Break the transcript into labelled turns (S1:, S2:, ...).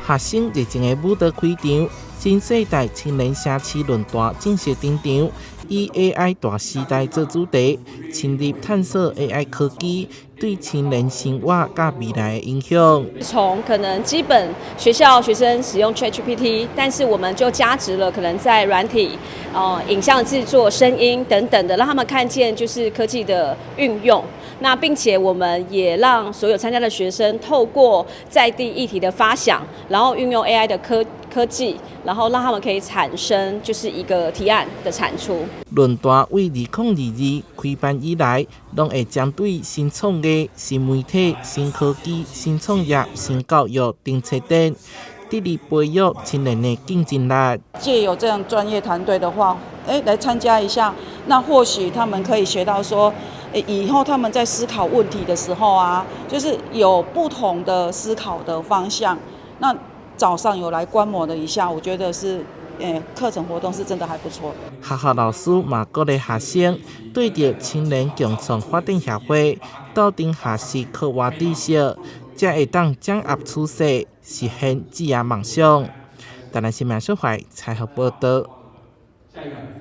S1: 學生熱情的舞蹈開場，新世代青年城市論壇正式登場，以 AI 大時代做主題，深入探索 AI 科技對青年生活佮未來的影響。
S2: 從可能基本學校學生使用 ChatGPT，但是我們就加值了可能在軟體、影像製作、聲音等等的，讓他們看見就是科技的運用。那並且我們也讓所有參加的學生透過在地議題的發想，然後運用 AI 的科技，然後讓他們可以產生就是一個提案的產出。
S1: 論壇為2022開辦以來，攏會針對新創業、新媒體、新科技、新創業、新教育等切點，致力培育青年的競爭力。
S3: 借由這樣專業團隊的話，來參加一下，那或許他們可以學到說，以後他們在思考問題的時候啊，就是有不同的思考的方向。那早上有來觀摩了一下，我覺得是，課程活動是真的還不錯。
S1: 學校老師嘛鼓勵學生對著青年共創發展協會鬥陣學習課外知識，才會當掌握趨勢，實現職涯夢想。台南新聞小懷採訪報道。